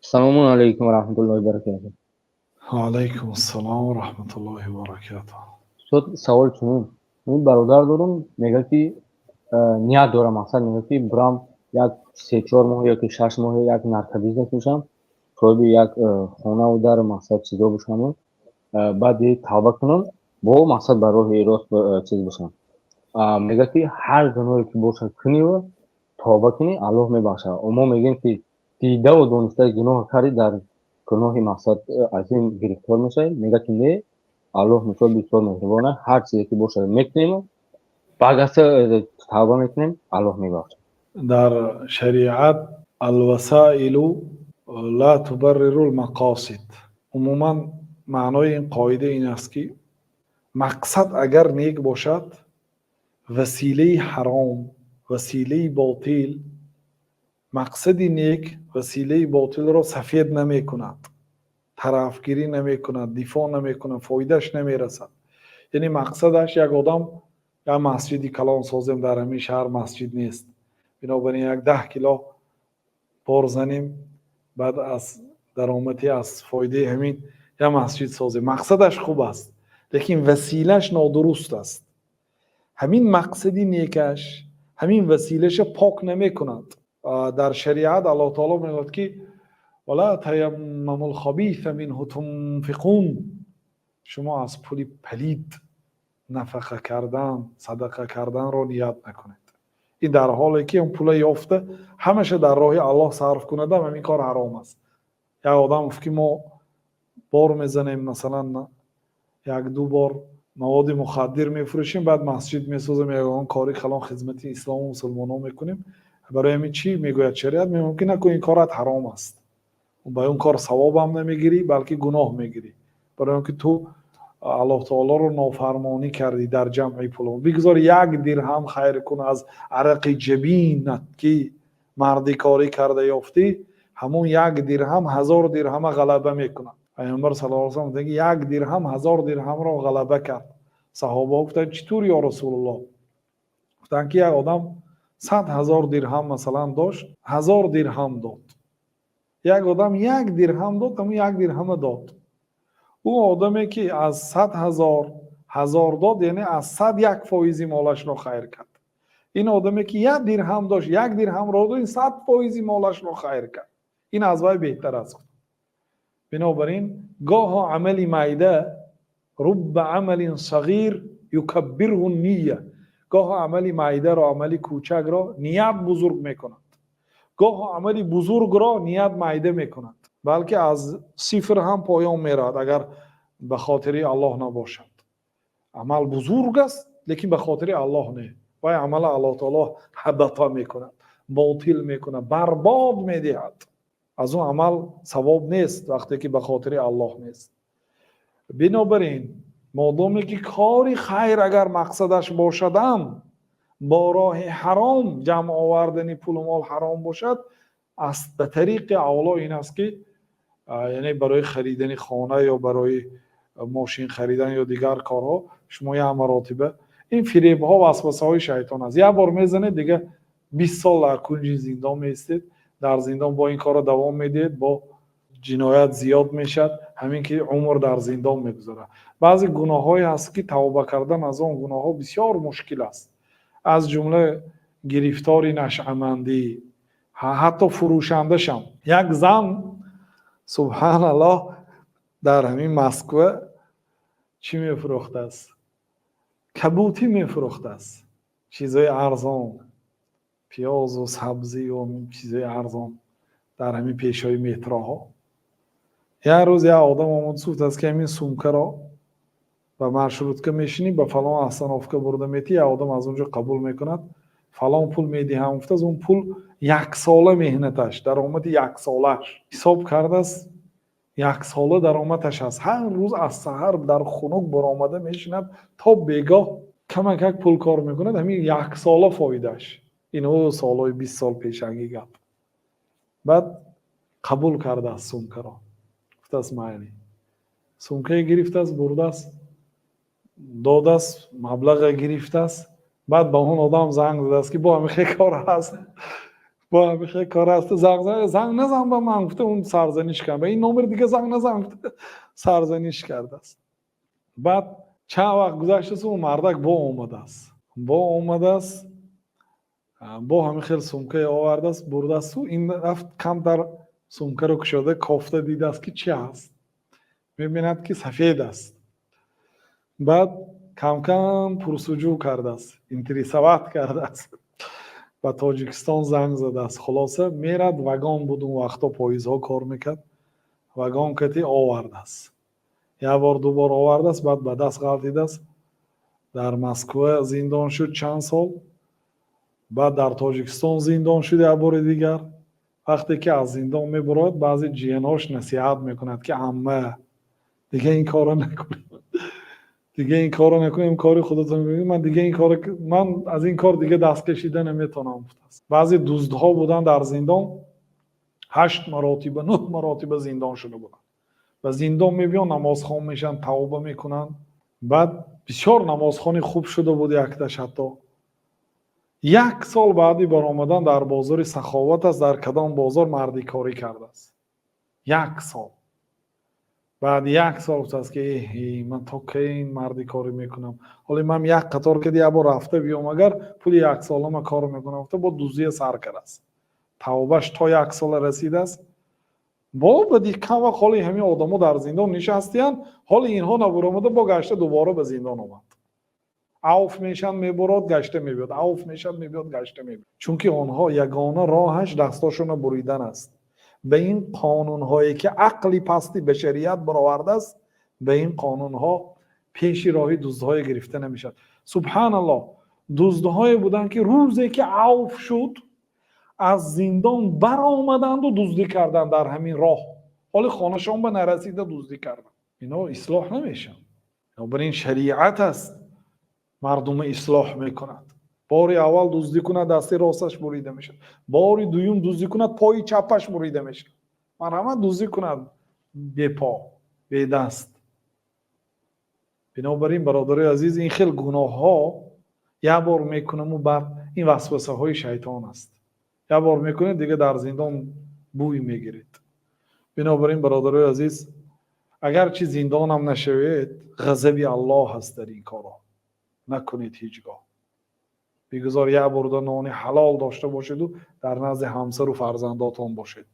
Ассалому алайкум ва раҳматуллоҳи ва баракатуҳ. Алайкум ассалом ва раҳматуллоҳи ва баракатуҳ. Устод, савол чунин: ин бародар дорум, мегӯяд, ки ният дорам, мақсад, мегӯяд, ки бурам як 3-4 моҳ ёки 6 моҳ як наркобизнес бошам, соҳиби як хонаву дар, мақсад, чизо бошаму баъди тавба кунам, бо мақсад ба роҳи рост чиз бошам. Мегӯяд, ки ҳар гуноҳе ки бошад, куниву тавба кунӣ, Аллоҳ мебахшад. Мо мегӯем, ки дидаву дониста гуноҳ кардӣ, дар гуноҳи, мақсад, аз ин гирифтор мешавӣ. Мегӯяд, ки не, Аллоҳ мисол бисёр меҳрубон аст, ҳар чизе ки бошад, мекунем, баъд тавба мекунем, Аллоҳ мебахшад. Дар шариат الوسائل لا تبرر المقاصد. Умуман, маънои ин қоида ин аст, ки мақсад агар нек бошад, василаи ҳаром, василаи ботил, мақсади нек василаи ботилро сафед намекунад, тарафгирӣ намекунад, дифоъ намекунад, фоидааш намерасад. Яъне мақсадаш як одам як масҷиди калон созем, дар ҳамин шаҳр масҷид нест, бинобар ин як 10 кило бор занем, баъд аз даромади, аз фоидаи ҳамин як масҷид созем. Мақсадаш хуб аст, лекин василааш нодуруст аст. Ҳамин мақсади некаш ҳамин василаша пок намекунад. Дар шариат Аллоҳ таоло мегӯяд, ки ولا تيمموا الخبيث منه تنفقون, шумо аз пули палид нафақа кардан, садақа карданро ният накунед. Ин дар ҳоле ки он пула ёфта, ҳамаша дар роҳи Аллоҳ сарф кунадам, ҳамин кор ҳаром аст. Як одам гуфт, ки мо бор мезанем, масалан, як ду бор маводи мухаддир мефурӯшем, баъд масҷид месозем, ягон кори калон, хизмати ислому мусулмонон мекунем. Барои ҳамин чӣ мегӯяд шариат? Мумкин накун, ин корат ҳаром аст, ба он кор савобам намегирӣ, балки гуноҳ мегирӣ, барои он ки ту Аллоҳ таолоро нофармонӣ кардӣ дар ҷамъи пул. Бигзор як дирҳам хайр кун, аз арақи ҷабинат, ки мардикорӣ карда ёфтӣ, ҳамон як дирҳам 1000 дирҳама ғалаба мекунад. Пайғамбар саллаллоҳу алайҳи васаллам гуфтанд, ки як дирҳам 1000 дирҳамро ғалаба кард. Саҳобаҳо гуфтанд: «Чӣ тур, ё Расулуллоҳ?» Гуфтанд, ки як одам 100 000 дирҳам, масалан, дошт, 1000 дирҳам дод. Як одам як дирҳам дод, ҳамон як дирҳама дод. Ӯ одаме, ки аз 100 000 1000 дод, яъне аз 101 фоизи молашро хайр кард. Ин одаме, ки як дирҳам дошт, як дирҳамро дод, ин 100 фоизи молашро хайр кард, ин аз вай беҳтар аст. Бинобар ин гоҳо амали майда, رب عمل صغير يكبره النية, гоҳо амали майдаро, амали кӯчакро ният бузург мекунад, гоҳо амали бузургро ният майда мекунад, балки аз сифр ҳам поён меравад, агар ба хотири Аллоҳ набошад. Амал бузург аст, лекин ба хотири Аллоҳ не, вай амала Аллоҳ таоло ҳабата мекунад, ботил мекунад, барбод медиҳад. Аз он амал савоб нест, вақте ки ба хотири Аллоҳ нест. Бинобар ин, модоме ки кори хайр агар мақсадаш бошадам, бо роҳи ҳаром ҷамъ овардани пулу мол ҳаром бошад, ба тариқи авло ин аст, ки яъне барои харидани хона ё барои мошин харидан ё дигар корҳо шумо як маротиба, ин фиребҳо, васвасаҳои шайтон аст, як бор мезанед, дига 20 сол дар кунҷи зиндон меистед. Дар зиндон бо ин корро давом медиҳед, бо ҷиноят зиёд мешавад, ҳамин ки умр дар зиндон мегузарад. Баъзе гуноҳҳое ҳаст, ки тавба кардан аз он гуноҳҳо бисёр мушкил аст, аз ҷумла гирифтори нашъамандӣ, ҳатто фурӯшандашам. Як зан, субҳаналлоҳ, дар ҳамин Москва чӣ мефурӯхтааст? Кабутӣ мефурӯхтааст, чизҳои арзон, пиёзу сабзию чизҳои арзон дар ҳамин пешҳои метроҳо. Як рӯз як одам омад, гуфтааст, ки ҳамин сумкаро ба маршрутка мешинӣ, ба фалон остановка бурда метӣ, як одам аз он ҷо қабул мекунад, фалон пул медиҳам, гуфтааст. Он пул яксола меҳнаташ, даромади яксолааш ҳисоб кардааст, яксола даромадаш аст. Ҳар рӯз аз саҳар дар хунук баромада мешинад, то бегоҳ камакак пул кор мекунад, ҳамин яксола фоидааш. Инҳо солҳои 20 сол пешагӣ гап. Баъд қабул кардааст сумкаро, гуфтааст: «Майли». Сумкае гирифтааст, бурдааст, додааст, маблаға гирифтааст. Баъд ба он одам занг задааст, ки бо ҳамин хел кор ҳаст. Бо ҳамихе кор аст. Занг назан ба ман, гуфта, он сарзаниш кард. Ба ин номер дига занг назан, гуфта, сарзаниш кардааст. Баъд чанд вақт гузаштааст, он мардак бо омадааст, бо омадааст, бо ҳамин хел сумкае овардааст, бурдаасту ин рафт камтар сумкаро кушода, кофта дидааст, ки чи ҳаст. Мебинад, ки сафед аст. Баъд камкам пурсуҷӯ кардааст, интересовать кардааст, ба Тоҷикистон занг задааст. Хулоса, мерад, вагон буд, он вақто поездҳо кор мекард, вагон кати овардааст. Як бор, ду бор овардааст, баъд ба даст ғалтидааст. Дар Москва зиндон шуд чанд сол, баъд дар Тоҷикистон зиндон шуд як бори дигар. Вақте ки аз зиндон мебурояд, баъзе ҷиянҳош насиҳат мекунад, ки амма, дига ин корро накунед, дига ин корро накунем, кори худатон. Ман дига ин кор, ман аз ин кор дига даст кашида наметавонам, гуфтааст. Баъзе дуздҳо буданд дар зиндон, ҳашт маротиба, нӯҳ маротиба зиндон шуда буданд. Ба зиндон мебиён, намозхон мешаванд, тавба мекунанд. Баъд бисёр намозхони хуб шуда буд якташ. Ҳатто як сол баъди баромадан дар бозори Саховат аст, дар кадом бозор мардикорӣ кардааст. Як сол баъди як сол гуфтааст, ки эҳ, ман то кай ин мардикорӣ мекунам? Ҳоле ман як қатор кади як бор рафта биём, агар пули яксола ман кор мекунам, гуфта, бо дуздия сар кардааст. Тавбаш то як сола расидааст. Бо баъди кам вақт ҳоли ҳамин одамо дар зиндон нишастиянд, ҳоли инҳо набуромада, бо гашта дубора ба зиндон омад. Авф мешаванд, мебурод, гашта мебиёд, авф мешавад, мебиёд, гашта мебиёд. Чунки онҳо ягона роҳаш дастошонро буридан аст. Ба ин қонунҳое, ки ақли пасти башарият баровардааст, ба ин қонунҳо пеши роҳи дуздҳое гирифта намешавад. Субҳаналлоҳ, дуздҳое буданд, ки рӯзе ки авф шуд, аз зиндон баромаданду дуздӣ карданд. Дар ҳамин роҳ, ҳоли хонашон ба нарасида, дуздӣ карданд. Ино ислоҳ намешаванд. Бинобар ин шариат аст, мардума ислоҳ мекунад. Бори аввал дуздӣ кунад, дасти росташ бурида мешавад, бори дуюм дуздӣ кунад, пои чапаш бурида мешавад. Марҳамат, дуздӣ кунад бепо, бедаст. Бинобар ин, бародарои азиз, ин хел гуноҳҳо як бор мекунаму баъд ин васвасаҳои шайтон аст. Як бор мекунед, дига дар зиндон бӯй мегиред. Бинобар ин, бародарои азиз, агарчи зиндонам нашавед, ғазаби Аллоҳ ҳаст дар ин корҳо. Накунед ҳеҷ гоҳ. Бигузор як бурда нони ҳалол дошта бошеду дар назди ҳамсару фарзандотон бошед.